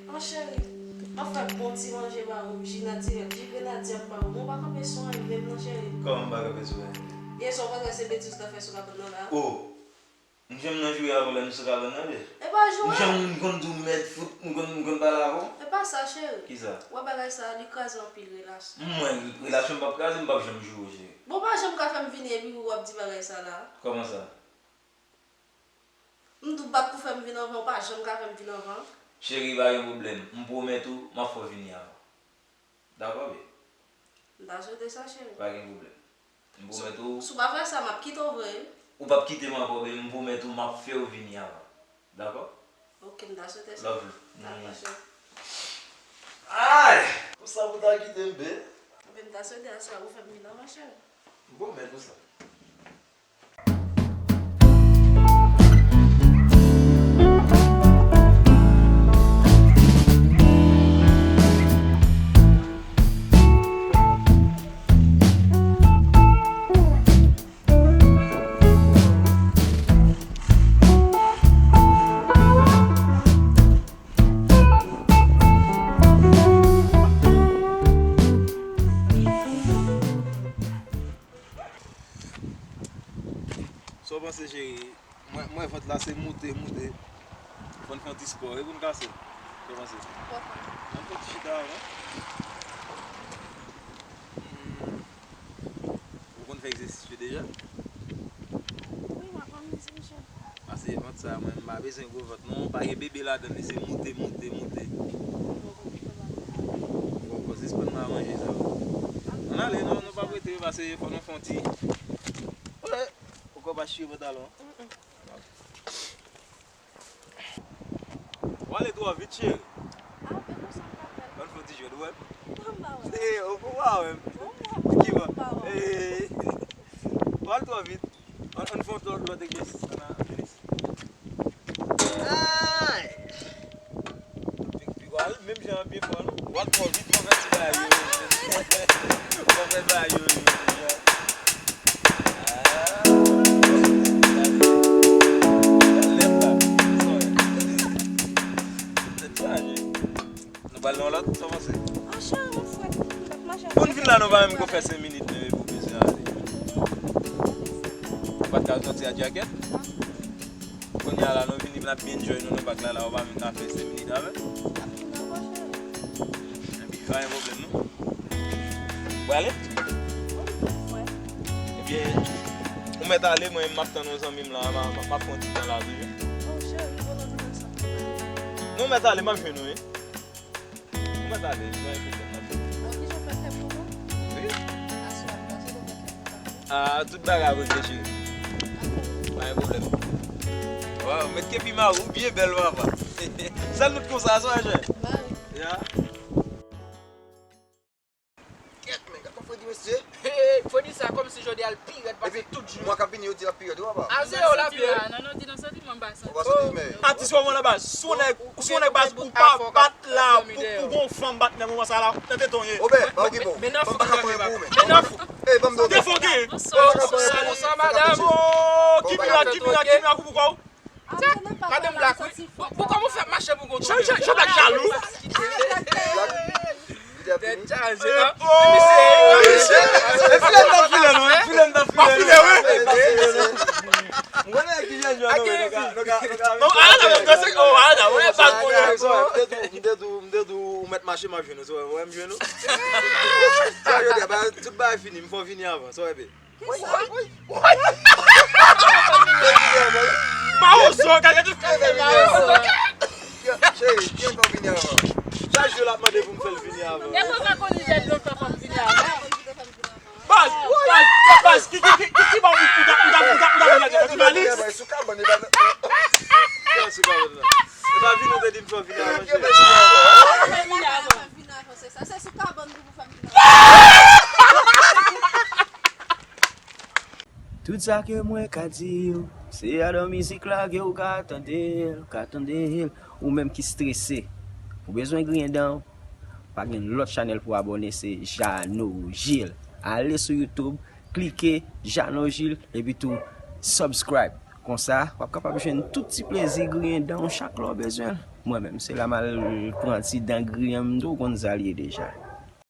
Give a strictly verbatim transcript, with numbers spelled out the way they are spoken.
Mon cheri, m ap fè bon ti manje ba ou, ji natirèl, ji grenadye m ba ou. Bon, ou pa kanpe sou anyen menm non, cheri. Kòman m pa kanpe sou anyen? Byen, sa w pa wè se betiz w t ap fè sou kabann nan la? O! M janm nan joure avè w lè nou sou kabann nan, byen. E pa joure. M janm, m konn di w mèd fout, m konn, m konn pale avè w. E pa sa, cheri. Kisa? Ou wè bagay sa a, li kraze anpil relasyon. M wè relasyon m p ap kraze, m p ap janm joure w, cheri. Bon, ou pa janm ka fè m vini epi w ap di bagay sa la. Kòman sa? M di w bat pou fè m vin anvan, ou pa janm ka fè m vin anvan. Cheri, pa gen pwoblèm. M pwomèt ou, m ap fè w vini avan. Dakò, byen? M ta swete sa, cheri. Pa gen pwoblèm. M pwomèt ou. Si w pa fè sa, m ap kite w vre. Ou p ap kite m ankò, byen, m pwomèt ou, m ap fè w vini avan. Dakò? Ok, m ta swete sa. Love you. Dakò, cheri. Ay! Pou sa pou ta kite m, byen? Ebyen, m ta swete a sa, ou fè m vin avan, cheri. M pwomèt ou sa. Sa w panse, cheri? Mwen, mwen vant la se moute, moute. Fò n fè yon ti spò, wi, pou n kase. Sa w panse? Ann fè ti chita avan. Hmm. Ou konn fè egzèsis yo deja? Wi, m ap anmize m, cheri. Pase vant sa, mwen, m pa bezwen gwo vant, non. Pa gen bebe ladan li, se moute, moute, moute. Bon, bon, jis ban mwen manje sa. Ann ale, non, nou p ap rete, pase fò nou fè yon ti. Ou kwè w pa chire pantalon an? W ale twò vit, cheri. Ann fè yon ti jwèt, ou wè m? Ee, ou pa wè m. Ki bò? Ee, w ale twò vit. Ann, ann fè yon lòt, lòt egzèsis. Ann, ann fini. Ay! Pi, pi, w ale menm jan an byen fò, non? W ale twò vit, fò fè ti bagay yo. Fò fè bagay yo, yo, yo. Nou pral nan lòt, sa w panse? Pou n vin la, nou pa menm ko fè senk minit menm epi w bezwen ale. Ou pa t ka sòti ak djakèt? Kounye a la, nou vini, n ap byen enjoy nou nan pak la, la, ou pa menm ka fè senk minit avè m? Epi, pa gen pwoblèm, non. Ou prale? Ebyen, ou mèt ale, mwen, m ap tann yon zanmi m la, m a, m a, m ap pran ti tan la, toujou. Non, ou mèt ale, m ap jwenn ou, wi. Ou mèt ale, pa gen pwoblèm, m ap jwenn ou. Wi. Ah, tout bagay ap regle, cheri. Pa gen pwoblèm. Waw, met kepi mari w byen bèl, papa. Sèl nou t konsa, sa, jè. Ya. Kèt, men, gad yon fredi, mesye. Hey, fredi sa, kòmsi jodi a l pi rèd pase tout jou. Epi, mwa k ap vini, yo di l ap pi rèd, wi, papa. A zewo l ap pi rèd. Non, non, di nan sòti, mwen ba sa. Ou pa sòti, men. Atis, wè mwen nan baz. Si w nèg, si w nèg baz, ou pa bat la pou, pou gon fanm bat nan moman sa la, nan teton ye. Obè, ba okipe w. Fanm pa ka pran pou ou, men. Men nan fou. Ey, ban m do. Defoke. Bonsoir, madame. Oh, Kimila, Kimila, Kimila, koupou kò w. Madanm Black, wi. Pou, pou kòman w fè ap mache pou kont ou menm? Jean Black jalou. Tèt chaje, non? Oh, mesye. E file m t ap file, non? E file m t ap file, non? Pa file, wi. E pa file, non? M konnen ki jan jwè nou, men nou ka, nou ka, nou ka. Non, ala, non, non, se, oh, ala, wè, baz mwen. M te di w, m te di w, ou mèt mache, m ap jwenn ou, se wè, wè, m jwenn ou. Sa yo di, ba, tout bagay fini, m fè w vini avan, se wè, bebe. Kisa? Mawozo, gade tout. Cheri, ki fè w vini avan? Chak jou l ap mande pou m fè l vini avan. Depi w pa konn li dèt, l fè fò m vini avan. Baz, baz, baz, ki, ki, ki, ki, ki ba w, ou ta, ou ta, ou ta, ou ta vin la, ou ta vin la. Sou kabann, e pa nan. Sou kabann la. E pa vini, ou te di m fè w vini avan, cheri. Vini avan. Se sa, se sou kabann pou fè m vini avan. Tout sa ke mwen ka di w, se adan mizik la ke w ka tande l, ka tande l. Ou menm ki strese, ou bezwen griyen dan w, pa gen lòt chanèl pou abòne, se Jano Gil. Ale sou YouTube, klike Jano Gil, epi tou subscribe. Konsa, w ap kapab jwenn tout ti plezi griyen dan w chak lè w bezwen l. Mwen menm, se la m al pran ti dan griyan m tou, ou konn sa l ye deja.